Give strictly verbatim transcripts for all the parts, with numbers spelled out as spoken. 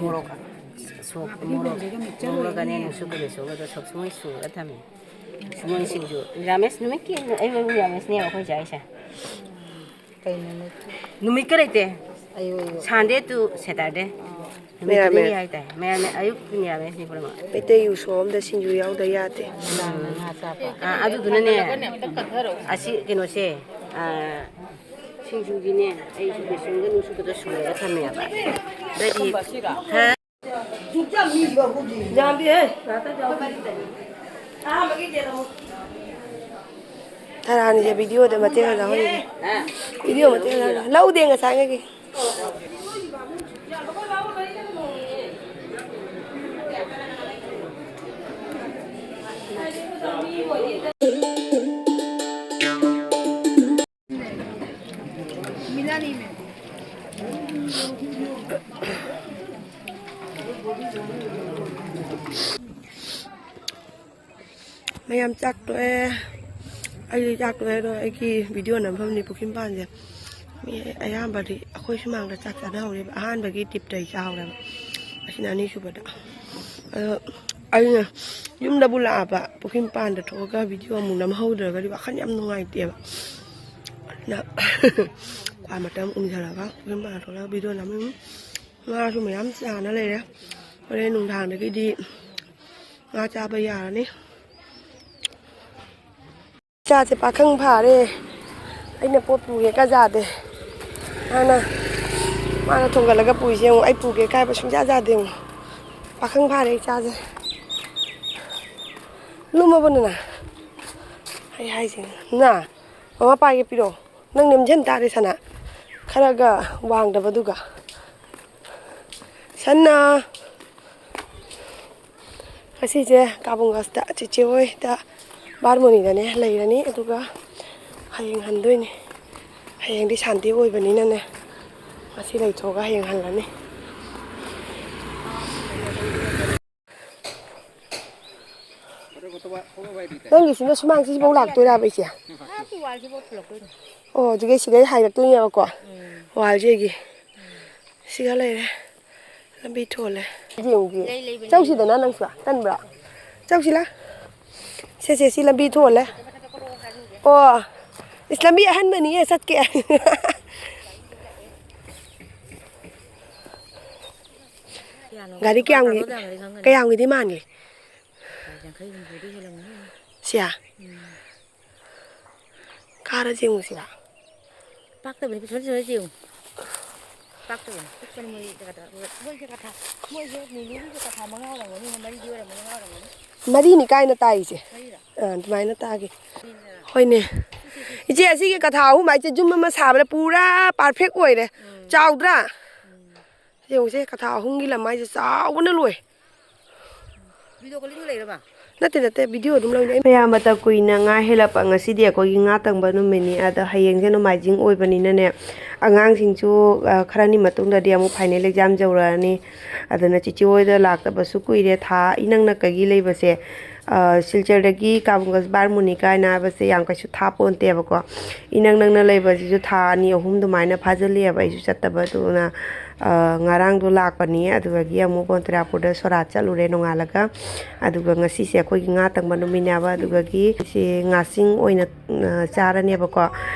ꯃꯣꯔꯣꯛ ꯁꯣꯛ ꯃꯣꯔꯣꯛ ꯉꯧꯔꯒꯅꯦ, ꯅꯨꯡꯁꯨ ꯀꯩꯁꯨꯒꯗꯣ ꯁꯣꯛ ꯁꯨꯃꯥꯏꯅ ꯁꯨꯔꯒ ꯊꯝꯃꯦ꯫ ꯃꯣꯏ ꯁꯤꯡꯖꯨ ꯃꯤꯔꯥꯃꯦꯁ ꯅꯨꯃꯤꯠꯀꯤ ꯑꯩ ꯃꯤꯔꯥꯃꯦꯁꯅꯦꯕ ꯑꯩꯈꯣꯏ ꯆꯥꯔꯤꯁꯦ꯫ ꯀꯩ ꯅꯨꯃꯤꯠ? ꯅꯨꯃꯤꯠꯀ ꯂꯩꯇꯦ꯫ ꯑꯌꯨꯛ ꯑꯌꯨꯛ꯫ Sunday to Saturday꯫ ꯅꯨꯃꯤꯠ ꯃꯌꯥꯝ ꯈꯨꯗꯤꯡꯒꯤ ꯃꯌꯥꯝ꯫ ꯍꯥꯏꯇꯥꯔꯦ꯫ ꯃꯌꯥꯝ ꯑꯌꯨꯛ ꯃꯤꯔꯥꯃꯦꯁꯅꯤ ꯄꯨꯝꯅꯃꯛ꯫ ꯃꯩꯇꯩ ꯎꯁꯣꯞ ꯑꯝꯗ ꯁꯤꯡꯖꯨ ꯌꯥꯎꯗ ꯌꯥꯗꯦ꯫ ꯅꯨꯡꯗꯥꯡꯗ ꯉꯥ ꯆꯥꯕ꯫ ꯑꯥ, ꯑꯗꯨꯗꯨꯅꯅꯦ꯫ ꯑꯁꯤ ꯀꯩꯅꯣꯁꯦ, ꯑꯥ, ꯁꯤꯡꯖꯨꯒꯤꯅꯦ, ꯑꯩ ꯕꯦꯁꯣꯟꯒ ꯅꯨꯡꯁꯨꯕꯗꯣ ꯁꯨꯔꯒ ꯊꯝꯃꯦꯕ꯫ ꯑꯗꯩꯗꯤ ꯈꯔ ꯌꯥꯝꯗꯦꯍꯦ, ꯉꯥꯛꯇ ꯌꯥꯎꯕ ꯀꯔꯤ ꯇꯧꯅꯤ? ꯇꯔꯥꯅꯤꯁꯦ videoꯗ ꯃꯇꯦꯛ ꯑꯃ ꯂꯧꯍꯟꯒꯦ꯫ ꯍꯥ? Video ꯃꯇꯦꯛ ꯑꯃ ꯂꯧꯍꯟꯒꯦ꯫ ꯂꯧꯗꯦ ꯉꯁꯥꯏꯉꯩꯒꯤ꯫ ꯃꯌꯥꯝ ꯆꯥꯛ ꯇꯣꯛꯑꯦ꯫ ꯑꯩꯗꯤ ꯆꯥꯛ ꯇꯣꯛꯑꯦ ꯑꯗꯣ ꯑꯩꯒꯤ video ꯅꯝꯐꯝꯅꯤ ꯄꯨꯈ꯭ꯔꯤ ꯃꯄꯥꯟꯁꯦ꯫ ꯃꯤ ꯑꯌꯥꯝꯕꯗꯤ ꯑꯩꯈꯣꯏ ꯁꯨꯃꯥꯡꯗ ꯆꯥꯛ ꯆꯥꯅꯍꯧꯔꯦꯕ꯫ ꯑꯍꯥꯟꯕꯒꯤ tripꯇ ꯑꯩ ꯆꯥꯍꯧꯔꯦꯕ꯫ ꯑꯁꯤꯅ ꯑꯅꯤꯁꯨꯕꯗ꯫ ꯑꯗꯣ ꯑꯩꯅ ꯌꯨꯝꯗꯕꯨ ꯂꯥꯛꯑꯕ, ꯄꯨꯈ꯭ꯔꯤ ꯃꯄꯥꯟꯗ ꯊꯣꯛꯑꯒ video ꯑꯃꯨꯛ ꯅꯝꯍꯧꯗ꯭ꯔꯒꯗꯤ ꯋꯥꯈꯜ ꯌꯥꯝ ꯅꯨꯡꯉꯥꯏꯇꯦꯕ꯫ ꯑꯗꯨꯅ ꯀ꯭ꯋꯥ ꯃꯇꯝ ꯎꯝꯖꯜꯂꯒ ꯄꯨꯈ꯭ꯔꯤ ꯃꯄꯥꯟꯗ ꯊꯣꯛꯂꯒ video ꯅꯝꯃꯤ꯫ ꯉꯥꯁꯨ ꯃꯌꯥꯝ ꯆꯥꯅ ꯂꯩꯔꯦ꯫ ꯍꯣꯔꯦꯟ ꯅꯨꯡꯗꯥꯡꯗꯒꯤꯗꯤ ꯉꯥ ꯆꯥꯕ ꯌꯥꯔꯅꯤ꯫ ꯏꯆꯥꯁꯦ ꯄꯥꯈꯪ ꯐꯥꯔꯦ꯫ ꯑꯩꯅ ꯄꯣꯠ ꯄꯨꯒꯦ ꯀꯥ ꯌꯥꯗꯦ꯫ ꯃꯥꯅ, ꯃꯥꯅ ꯊꯣꯡꯒꯠꯂꯒ ꯄꯨꯏꯁꯦ ꯌꯦꯡꯉꯨ, ꯑꯩ ꯄꯨꯒꯦ ꯀꯥꯏꯕ ꯁꯨꯡꯌꯥ ꯌꯥꯗꯦ ꯌꯦꯡꯉꯨ꯫ ꯄꯥꯈꯪ ꯐꯥꯔꯦ ꯏꯆꯥꯁꯦ꯫ ꯂꯨꯝꯃꯕꯣ ꯅꯅꯥ? ꯑꯩ ꯍꯥꯏꯁꯦ, ꯅꯥ, ꯃꯃꯥ ꯄꯥꯏꯒꯦ ꯄꯤꯔꯛꯑꯣ꯫ ꯅꯪ ꯅꯦꯝꯖꯟ ꯇꯥꯔꯦ ꯁꯅꯥ꯫ ꯈꯔꯒ ꯋꯥꯡꯗꯕꯗꯨꯒ꯫ ꯁꯅꯥ꯫ ꯉꯁꯤꯁꯦ ꯀꯥꯕꯨꯡ ꯒꯥꯁꯇ ꯆꯤꯆꯦ ꯍꯣꯏꯗ ꯕꯥꯔꯃꯣꯅꯤꯗꯅꯦ ꯂꯩꯔꯅꯤ, ꯑꯗꯨꯒ ꯍꯌꯦꯡ ꯍꯟꯗꯣꯏꯅꯦ꯫ ꯍꯌꯦꯡꯗꯤ Sunday ꯑꯣꯏꯕꯅꯤꯅꯅꯦ, ꯉꯁꯤ ꯂꯩꯊꯣꯛꯑꯒ ꯍꯌꯦꯡ ꯍꯜꯂꯅꯤ꯫ ꯅꯪꯒꯤꯁꯤꯅ ꯁꯨꯃꯥꯡꯁꯤꯐꯥꯎ ꯂꯥꯛꯇꯣꯏꯔꯕ ꯏꯆꯦ? ꯑꯥ, ꯁꯤ ꯋꯥꯜꯁꯤꯐꯥꯎ ꯊꯤꯜꯂꯛꯇꯣꯏꯅꯦ꯫ ꯑꯣ, ꯑꯗꯨꯒꯤ ꯁꯤꯗꯩ ꯍꯥꯏꯔꯛꯇꯣꯏꯅꯦꯕꯀꯣ꯫ ꯎꯝ꯫ ꯋꯥꯜꯁꯤꯒꯤ꯫ ꯁꯤꯒ ꯂꯩꯔꯦ꯫ ꯂꯝꯕꯤ ꯊꯣꯜꯂꯦ꯫ ꯌꯦꯡꯉꯨꯒꯦ꯫ ꯂꯩ, ꯂꯩꯕꯅꯦ꯫ ꯆꯧꯁꯤꯗꯅ ꯅꯪꯁꯨ꯫ ꯇꯟꯕ꯭ꯔꯣ? ꯆꯧꯁꯤꯂꯥ꯫ ꯁꯦ, ꯁꯦ, ꯁꯤ ꯂꯝꯕꯤ ꯊꯣꯜꯂꯦ꯫ ꯑꯣ꯫ ꯏꯁ, ꯂꯝꯕꯤ ꯑꯍꯟꯕꯅꯤꯌꯦ, ꯆꯠꯀꯦ꯫ ꯀꯌꯥꯅꯣ? ꯒꯥꯔꯤ ꯀꯌꯥꯝꯒꯤ-, ꯀꯌꯥꯅꯣ ꯇꯥꯡꯅꯣ ꯇꯥꯡꯅꯗꯤ ꯈꯪꯒꯅꯤ꯫ ꯀꯌꯥꯝꯒꯤꯗꯤ ꯃꯥꯟꯒꯦ? ꯌꯥꯡꯈꯩ ꯍꯨꯝꯐꯨꯗꯤ ꯍꯦꯜꯂꯝꯒꯅꯤ꯫ ꯁꯤꯌꯥ? ꯎꯝ꯫ ꯀꯥꯔ ꯌꯦꯡꯉꯨꯁꯤꯔꯥ? ꯄꯥꯛꯇꯕꯅꯤ, ꯄꯤꯛꯁꯟ ꯄꯤꯛꯁꯟ ꯌꯦꯡꯉꯨ꯫ ꯄꯥꯛꯇꯕꯅꯤ꯫ ꯄꯤꯛꯄꯅꯤ ꯃꯣꯏ ꯖꯒꯥꯗ꯫ ꯃꯣꯏꯁꯦ ꯀꯊꯥ-, ꯃꯣꯏꯁꯦ ꯃꯤꯃꯤꯒꯤꯁꯦ ꯀꯊꯥ ꯃꯉꯥ ꯑꯣꯏꯔꯝꯒꯅꯤ, ꯃꯔꯤꯗꯤ ꯑꯣꯏꯔꯝꯒꯅꯤ, ꯃꯉꯥ ꯑꯣꯏꯔꯝꯒꯅꯤ꯫ ꯃꯔꯤꯅꯤ ꯀꯥꯏꯅ ꯇꯥꯏꯁꯦ꯫ ꯃꯔꯤꯔꯥ? ꯑꯥ, ꯑꯗꯨꯃꯥꯏꯅ ꯇꯥꯒꯦ꯫ ꯃꯔꯤꯅꯤꯗꯅ꯫ ꯍꯣꯏꯅꯦ꯫ ꯁꯤ, ꯁꯤ, ꯁꯤ, ꯁꯤ꯫ ꯏꯆꯦ, ꯑꯁꯤꯒꯤ ꯀꯊꯥ ꯑꯍꯨꯝ ꯍꯥꯏꯁꯦ ꯌꯨꯝ ꯑꯃ ꯁꯥꯕꯗ ꯄꯨꯔꯥ perfect ꯑꯣꯏꯔꯦ꯫ ꯎꯝ꯫ ꯆꯥꯎꯗ꯭ꯔꯥ? ꯎꯝ꯫ ꯌꯦꯡꯉꯨꯁꯦ, ꯀꯊꯥ ꯑꯍꯨꯝꯒꯤ ꯂꯝ ꯍꯥꯏꯁꯦ ꯆꯥꯎꯕꯅ ꯂꯣꯏ꯫ ꯚꯤꯗꯤꯑꯣ ꯀꯣꯂꯤꯡ ꯂꯩꯔꯕ? ꯅꯠꯇꯦ, ꯅꯠꯇꯦ, ꯚꯤꯗꯤꯑꯣ ꯑꯗꯨꯝ ꯂꯧꯅꯦ꯫ ꯑꯩ ꯃꯌꯥꯝ ꯃꯇꯝ ꯀꯨꯏꯅ ꯉꯥ ꯍꯦꯜꯂꯛꯄ ꯉꯁꯤꯗꯤ ꯑꯩꯈꯣꯏꯒꯤ ꯉꯥ ꯇꯪꯕ ꯅꯨꯃꯤꯠꯅꯤ꯫ ꯑꯗ ꯍꯌꯦꯡꯁꯦ ꯅꯣꯡꯃꯥꯏꯖꯤꯡ ꯑꯣꯏꯕꯅꯤꯅꯅꯦ, ꯑꯉꯥꯡꯁꯤꯡꯁꯨ, ꯑ, ꯈꯔꯅꯤ ꯃꯇꯨꯡꯗꯗꯤ ꯑꯃꯨꯛ final exam ꯌꯧꯔꯛꯑꯅꯤ꯫ ꯑꯗꯨꯅ ꯆꯤꯆꯦ ꯍꯣꯏꯗ ꯂꯥꯛꯇꯕꯁꯨ ꯀꯨꯏꯔꯦ꯫ ꯊꯥ ꯏꯅꯛ ꯅꯛꯀꯒꯤ ꯂꯩꯕꯁꯦ, ꯑ, ꯁꯤꯜꯆꯔꯗꯒꯤ ꯀꯥꯕꯨꯡꯒꯁ ꯕꯥꯔꯃꯨꯅꯤ ꯀꯥꯏꯅ ꯍꯥꯏꯕꯁꯦ ꯌꯥꯝ ꯀꯩꯁꯨ ꯊꯥꯞꯄꯣꯟꯇꯦꯕꯀꯣ꯫ ꯏꯅꯛ ꯅꯛꯅ ꯂꯩꯕꯁꯤꯁꯨ ꯊꯥ ꯑꯅꯤ ꯑꯍꯨꯝ ꯑꯗꯨꯃꯥꯏꯅ ꯐꯥꯖꯤꯜꯂꯛꯑꯦꯕ ꯑꯩꯁꯨ ꯆꯠꯇꯕ꯫ ꯑꯗꯨꯅ, ꯑ, ꯉꯔꯥꯡꯗꯣ ꯂꯥꯛꯄꯅꯤ, ꯑꯗꯨꯗꯒꯤ ꯑꯃꯨꯛ ꯀꯣꯟꯇ꯭ꯔꯥꯄꯨꯔꯗ ꯁꯣꯔꯥꯠ ꯆꯠꯂꯨꯔꯦ ꯅꯣꯡꯉꯥꯜꯂꯒ꯫ ꯑꯗꯨꯒ ꯉꯁꯤꯁꯦ ꯑꯩꯈꯣꯏꯒꯤ ꯉꯥ ꯇꯪꯕ ꯅꯨꯃꯤꯠꯅꯦꯕ, ꯑꯗꯨꯗꯒꯤ ꯁꯤ ꯉꯥꯁꯤꯡ ꯑꯣꯏꯅ, ꯑ, ꯆꯥꯔꯅꯦꯕꯀꯣ꯫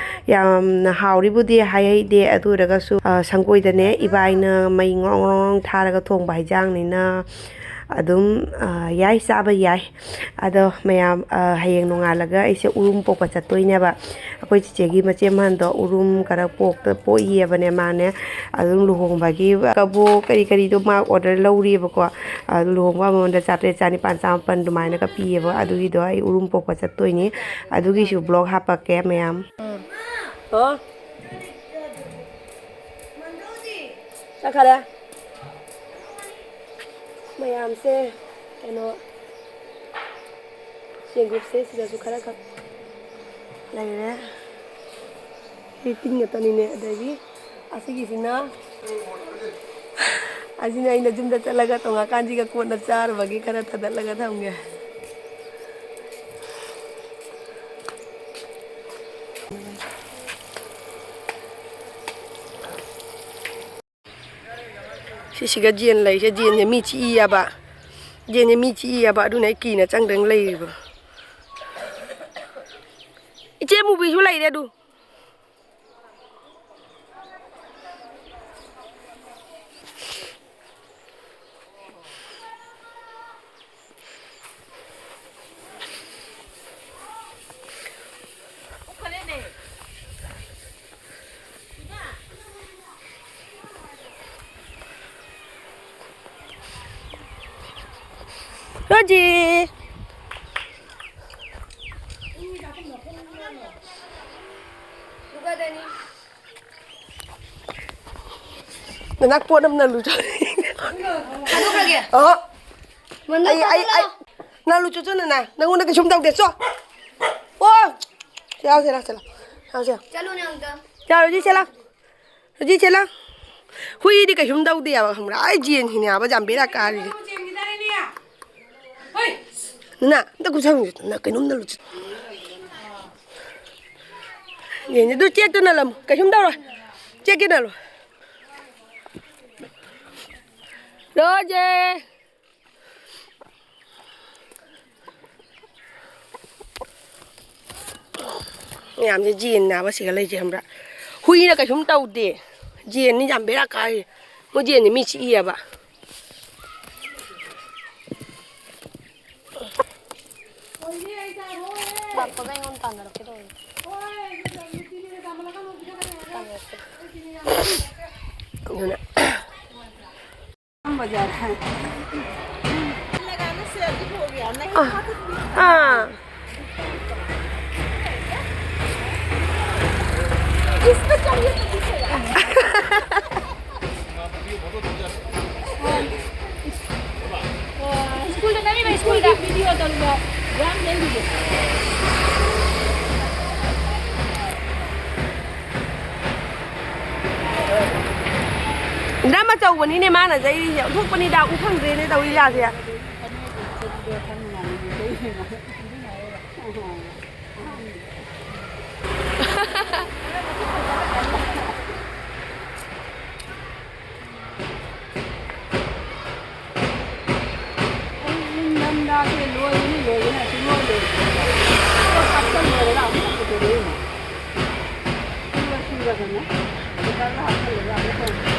ꯌꯥꯝꯅ ꯍꯥꯎꯔꯤꯕꯨꯗꯤ ꯍꯥꯏꯍꯩꯗꯦ, ꯑꯗꯨ ꯑꯣꯏꯔꯒꯁꯨ, ꯑ, ꯁꯪꯒꯣꯏꯗꯅꯦ ꯏꯕꯥꯏꯅ ꯃꯩ ꯉꯣꯔꯣꯡ ꯉꯣꯔꯣꯡ ꯉꯣꯔꯣꯡ ꯊꯥꯔꯒ ꯊꯣꯡꯕ ꯍꯩꯖꯥꯡꯅꯤꯅ ꯑꯗꯨꯝ, ꯑ, ꯌꯥꯏ, ꯆꯥꯕ ꯌꯥꯏ꯫ ꯑꯗꯣ ꯃꯌꯥꯝ, ꯑ, ꯍꯌꯦꯡ ꯅꯣꯡꯉꯥꯜꯂꯒ ꯑꯩꯁꯦ ꯎꯔꯨꯝ ꯄꯣꯛꯄ ꯆꯠꯇꯣꯏꯅꯦꯕ꯫ ꯑꯩꯈꯣꯏ ꯆꯤꯆꯦꯒꯤ ꯃꯆꯦ ꯑꯍꯟꯗꯣ ꯎꯔꯨꯝ ꯈꯔ ꯄꯣꯛꯇ-, ꯄꯣꯛꯏꯌꯦꯕꯅꯦ ꯃꯥꯅꯦ꯫ ꯑꯗꯨꯝ ꯂꯨꯍꯣꯡꯕꯒꯤ ꯀꯕꯣꯛ ꯀꯔꯤ ꯀꯔꯤꯗꯣ ꯃꯥ order ꯂꯧꯔꯤꯑꯕꯀꯣ꯫ ꯑ, ꯂꯨꯍꯣꯡꯕ ꯑꯃꯃꯝꯗ ꯆꯥꯇ꯭ꯔꯦꯠ, ꯆꯅꯤꯄꯥꯟ, ꯆꯃꯥꯄꯟ ꯑꯗꯨꯃꯥꯏꯅꯒ ꯄꯤꯌꯦꯕ꯫ ꯑꯗꯨꯒꯤꯗꯣ ꯑꯩ ꯎꯔꯨꯝ ꯄꯣꯛꯄ ꯆꯠꯇꯣꯏꯅꯤ꯫ ꯑꯗꯨꯒꯤꯁꯨ vlog ꯍꯥꯄꯛꯀꯦ ꯃꯌꯥꯝ꯫ ꯎꯝ꯫ ꯑꯣ꯫ ꯆꯠꯈꯔꯦ꯫ ꯃꯌꯥꯝꯁꯦ ꯀꯩꯅꯣ ꯆꯦꯡꯀꯨꯞꯁꯦ ꯁꯤꯗꯁꯨ ꯈꯔ ꯈꯛ ꯂꯩꯔꯦ꯫ ꯁꯤ ꯇꯤꯟ ꯉꯥꯛꯇꯅꯤꯅꯦ꯫ ꯑꯗꯒꯤ ꯑꯁꯤꯒꯤꯁꯤꯅ, ꯑꯁꯤꯅ ꯑꯩꯅ ꯌꯨꯝꯗ ꯆꯠꯂꯒ ꯇꯣꯡꯉꯀꯥꯟꯁꯤꯒ ꯀꯣꯟꯅ ꯆꯥꯔꯨꯕꯒꯤ ꯈꯔ ꯊꯥꯗꯠꯂꯒ ꯊꯝꯒꯦ꯫ ꯁꯤꯁꯤꯒ ꯖꯦꯟ ꯂꯩꯔꯤꯁꯦ, ꯖꯦꯟꯁꯦ ꯃꯤ ꯆꯤꯛꯏ ꯍꯥꯏꯕ꯫ ꯖꯦꯟꯁꯦ ꯃꯤ ꯆꯤꯛꯏ ꯍꯥꯏꯕ, ꯑꯗꯨꯅ ꯑꯩ ꯀꯤꯅ ꯆꯪꯗꯅ ꯂꯩꯔꯤꯕ꯫ ꯏꯆꯦ ꯃꯨꯕꯤꯁꯨ ꯂꯩꯔꯦ ꯑꯗꯨ꯫ ꯔꯣꯖꯤ! ꯅꯅꯥꯛ ꯄꯣꯠ ꯑꯃ ꯅꯜꯂꯨ ꯆꯣ꯫ ꯊꯥꯗꯣꯛꯈ꯭ꯔꯒꯦ꯫ ꯑꯍꯣ꯫ ꯃꯅꯨꯡ ꯑꯩ, ꯑꯩ, ꯑꯩ, ꯆꯪꯁꯤꯜꯂꯣ꯫ ꯅꯜꯂꯨ ꯆꯣ, ꯆꯣ, ꯅꯅꯥ꯫ ꯅꯪꯉꯣꯟꯗ ꯀꯩꯁꯨꯝ ꯇꯧꯗꯦ, ꯆꯣ꯫ ꯑꯣ! ꯆꯦ ꯂꯥꯎ, ꯆꯦ ꯂꯥꯎ, ꯆꯦ ꯂꯥꯎ꯫ ꯆꯦ ꯂꯥꯎ, ꯆꯦ ꯂꯥꯎ꯫ ꯆꯠꯂꯨꯅꯦ ꯑꯃꯨꯛꯇ꯫ ꯆꯦ ꯂꯥꯎ, ꯔꯣꯖꯤ, ꯆꯦ ꯂꯥꯎ꯫ ꯍꯨꯏꯗꯤ ꯀꯩꯁꯨꯝ ꯇꯧꯗꯦꯕ, ꯈꯪꯕ꯭ꯔꯥ? ꯑꯩ ꯖꯦꯟꯁꯤꯅꯦ ꯍꯥꯏꯕ ꯌꯥꯝ ꯕꯦꯔꯥ ꯀꯥꯔꯤꯁꯦ꯫ ꯅꯅꯥ, ꯑꯝꯇ ꯀꯨꯞꯁꯟꯒꯦ, ꯅ ꯀꯩꯅꯣꯝ ꯅꯜꯂꯨ ꯆꯣ꯫ ꯌꯦꯡꯅꯦ, ꯑꯗꯨ ꯆꯦꯛꯇꯨ ꯅꯜꯂꯝꯃꯨ꯫ ꯀꯩꯁꯨꯝ ꯇꯧꯔꯣꯏ꯫ ꯆꯦꯛꯀꯤ ꯅꯜꯂꯨ꯫ ꯔꯣꯖꯦ! ꯃꯌꯥꯝꯁꯦ ꯖꯦꯟꯅꯦꯕ ꯁꯤꯒ ꯂꯩꯁꯦ, ꯈꯪꯕ꯭ꯔꯥ? ꯍꯨꯏꯅ ꯀꯩꯁꯨꯝ ꯇꯧꯗꯦ꯫ ꯖꯦꯟꯅꯤ ꯌꯥꯝ ꯕꯦꯔꯥ ꯀꯥꯔꯤ꯫ ꯃꯣꯏ ꯖꯦꯟꯁꯦ ꯃꯤ ꯆꯤꯛꯏꯌꯦꯕ꯫ ꯂꯥꯛꯄꯒ ꯑꯩꯉꯣꯟꯗ ꯇꯥꯟꯅꯔꯛꯀꯦ ꯇꯧꯔꯤꯅꯦ꯫ ꯑꯗꯨꯅ ꯕꯖꯥꯔ ꯍꯥꯏ꯫ लगाने से अधिक हो गया, नहीं खा तो नहीं खा। ꯑꯥ꯫ इसको चाहिए तो पूछेगा। स्कूल का नहीं, मैं स्कूल का वीडियो डालूंगा। ध्यान नहीं दीजिए। ꯗ꯭ꯔꯝ ꯑꯆꯧꯕꯅꯤꯅꯦ ꯃꯥꯅ ꯌꯩꯔꯤꯁꯦ꯫ ꯑꯣꯟꯊꯣꯛꯄꯅꯤꯗ, ꯎ ꯐꯪꯗ꯭ꯔꯦꯅꯦ ꯇꯧꯔꯤ ꯂꯤꯂꯥꯁꯦ꯫ ꯃꯥꯁꯦ ꯂꯣꯏꯕꯅꯤ, ꯂꯣꯏꯕꯅꯤ, ꯑꯁꯤ ꯂꯣꯏ ꯂꯣꯏꯕꯅꯤ꯫ ꯄꯣꯠ ꯍꯥꯞꯆꯜꯂꯣꯏꯔꯒ ꯑꯃꯨꯛ ꯄꯨꯊꯣꯔꯛꯏꯅꯦ꯫ ꯁꯨꯔ ꯁꯨꯔꯒꯅꯦ, ꯕꯣꯇꯜꯗ ꯍꯥꯞꯆꯜꯂꯒ ꯑꯃꯨꯛ ꯇꯧꯕꯅꯤ꯫